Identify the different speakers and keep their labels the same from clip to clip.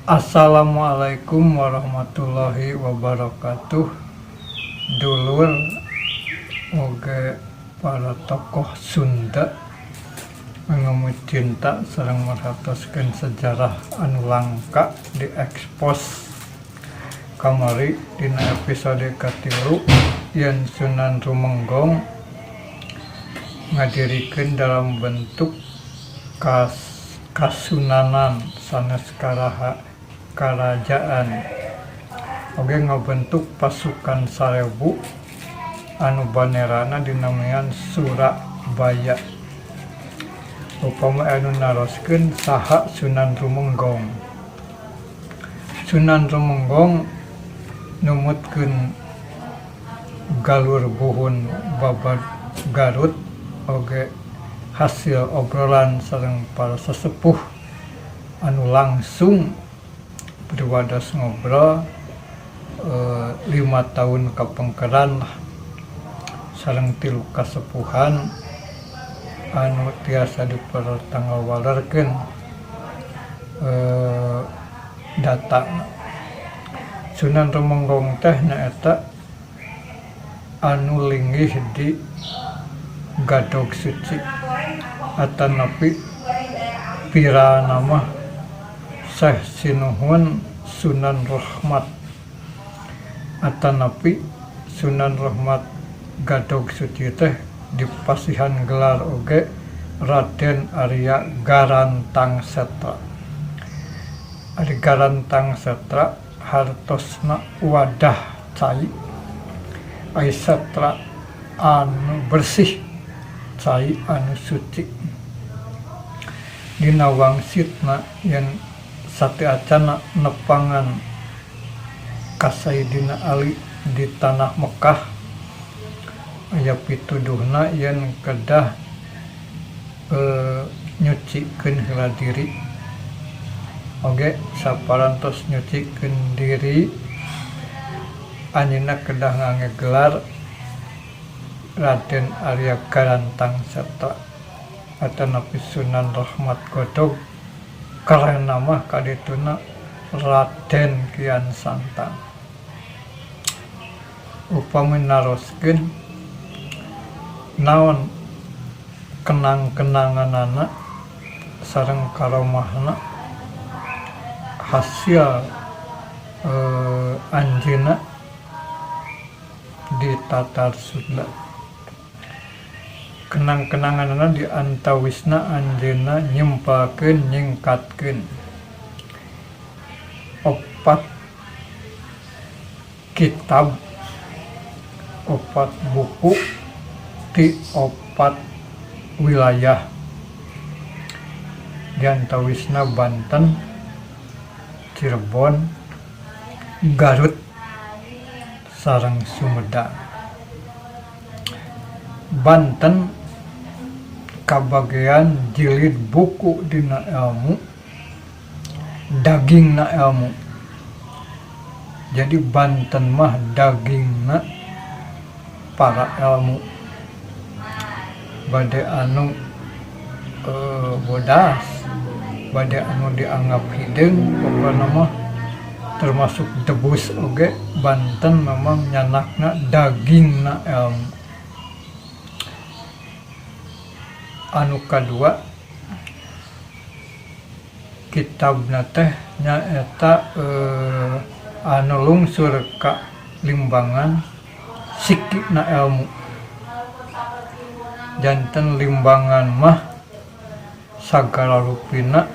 Speaker 1: Assalamualaikum warahmatullahi wabarakatuh. Dulur oge para tokoh Sunda anu cinta sareng merhatoskeun sejarah anu langka diekspos. Kamari dina episode katilu yen Sunan Rumenggong ngadirikeun dalam bentuk kasunanan sanes karajaan, oge ngabentuk pasukan 1000 anu banerana dinamian Surabaya. Upama anu naroskeun saha Sunan Rumenggong, Sunan Rumenggong numutkeun galur buhun babad Garut oge hasil obrolan sareng para sesepuh anu langsung pribados ngobrol 5 tahun kapengkeran lah sareng tilu kasepuhan anu tiasa dipertanggungjawabkeun data. Sunan Rumenggong teh nyaeta anu linggih di Gadog Suci atanapi pirana mah Syekh Sinuhun Sunan Rahmat, atanapi Sunan Rahmat Gadog Suci teh dipasihan gelar oge Raden Arya Garantang Setra. Ari Garantang Setra hartosna wadah cai, ai setra anu bersih, cai anu suci. Dina wangsitna yen sateuacanna nepangan ka Sayidina Ali di tanah Mekah, aya pituduhna yen kedah nyucikeun heula diri. Oge saparantos nyucikeun diri, anjeunna kedah ngangge gelar Raden Arya Garantang Setra atanapi Sunan Rahmat Godog, kerenna mah kadituna Raden Kian Santang. Upami naroskeun naon kenang-kenanganana sareng karomahna hasil anjeunna di Tatar Sunda, kenang-kenanganana di antawisna anjeunna nyempalkeun, nyingkatkeun opat kitab, opat buku ti opat wilayah, di antawisna Banten, Cirebon, Garut sareng Sumedang. Banten kabagean jilid buku dina ilmu, dagingna ilmu. Jadi Banten mah dagingna para ilmu, bade anu bodas, bade anu dianggap hideung, pokona mah termasuk debus oge Banten memang nyanakna dagingna ilmu. Anu kadua, kitabna teh nyaeta anu lungsur ka Limbangan, sikina ilmu. Janten Limbangan mah sagala rupina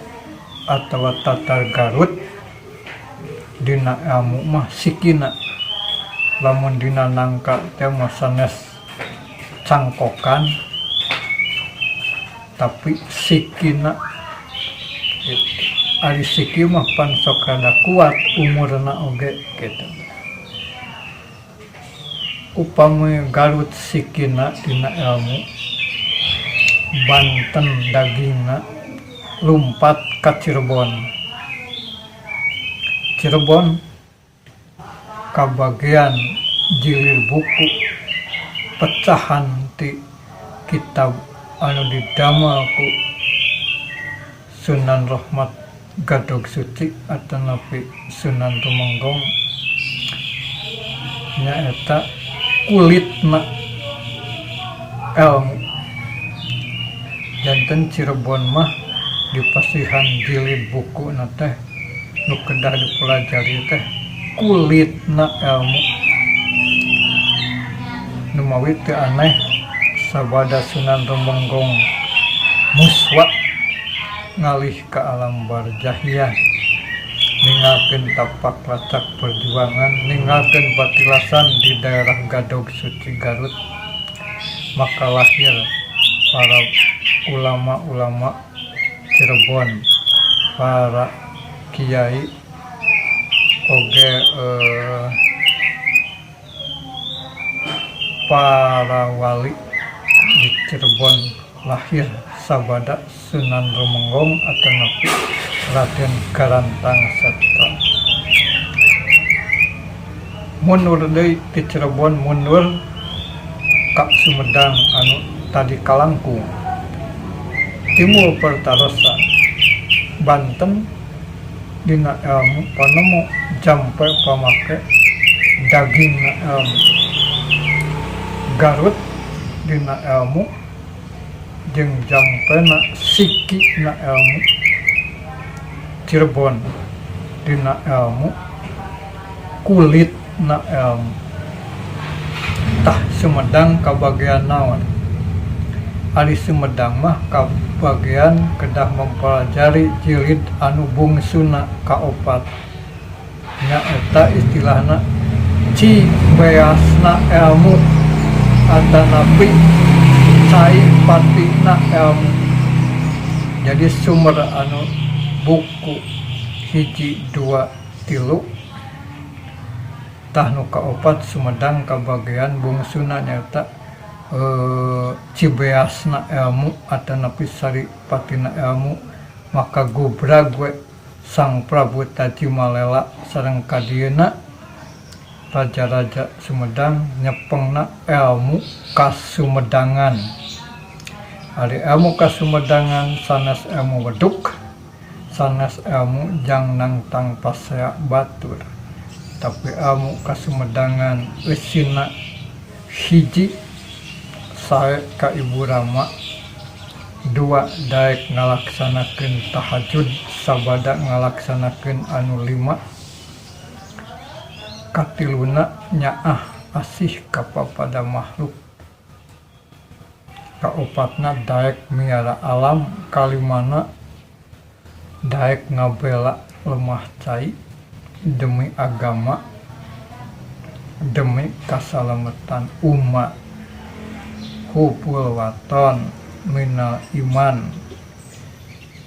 Speaker 1: atawa Tatar Garut dina ilmu mah sikina. Lamun dina nangka teh mah sanes cangkokan, tapi sikina gitu. Ari siki mah pan sok rada kuat umurna oge gitu. Upami Garut sikina dina ilmu, Banten dagingna, lumpat ka Cirebon. Cirebon kabagean jilir buku pecahan ti kitab anu didamel ku Sunan Rahmat. Gadog Suci atanapi Sunan Rumenggong nyaeta kulitna elmu. Janten Cirebon mah dipasihan jilid bukuna teh nu kedah dipelajari teh kulitna elmu. Numawi teu aneh sabada Sunan Rumenggong muswa ngalih ka alam barjahiyah ninggalkeun tapak lacak perjuangan ninggalkeun patilasan di daerah Gadog Suci Garut maka lahir para ulama-ulama Cirebon para kiai oge para wali di Cirebon lahir sabada Sunan Rumenggong atanapi Raden Garantang Setra. Mundur deui ti Cirebon mundur ka Sumedang anu tadi kalangkung timbul pertarosan Banten dina elmu panemu jampe pamake dagingna elmu Garut dina elmu jeung jampena sikina elmu Cirebon dina elmu kulitna elmu tah Sumedang kabagean naon ari Sumedang mah kabagean kedah mempelajari jilid anu bungsuna kaopat nyaeta istilahna cibeasna elmu atanapi cai patina elmu. Jadi sumber anu buku hiji dua tilu tah nu kaopat Sumedang kabagean bungsuna nyaeta cibeasna elmu atanapi saripatina elmu maka gubrag we Sang Prabu Tajimalela sareng kadieuna raja-raja Sumedang nyepengna elmu kasumedangan. Ari elmu kasumedangan sanes elmu weduk, sanes elmu jang nangtang pasea batur. Tapi elmu kasumedangan eusina hiji sae ka Ibu Rama, dua daek ngalaksanakeun tahajud sabada ngalaksanakeun anu lima, katiluna nyaah asih kapapada makhluk, kaopatna daek miara alam, kalimana daek ngabela lemah cai demi agama demi kasalametan umat. Hubul waton minal iman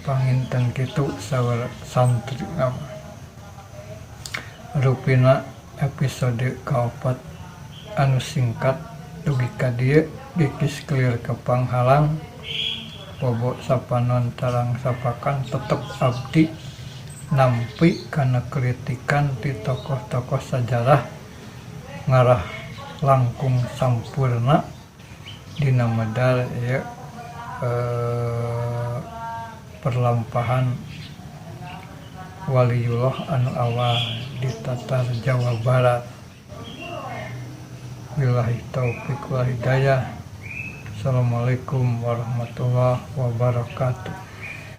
Speaker 1: panginten kitu saur santri mah. Rupina episode kaopat anu singkat dugi ka dieu dikis kelir ka panghalang bobo sapanon tarang sapakan tetep abdi nampi kana kritikan ti tokoh-tokoh sajarah ngarah langkung sampurna dina medal ieu perlampahan waliyullah anu awal di Tatar Jawa Barat. Billahi taufik wal hidayah. Assalamualaikum warahmatullahi wabarakatuh.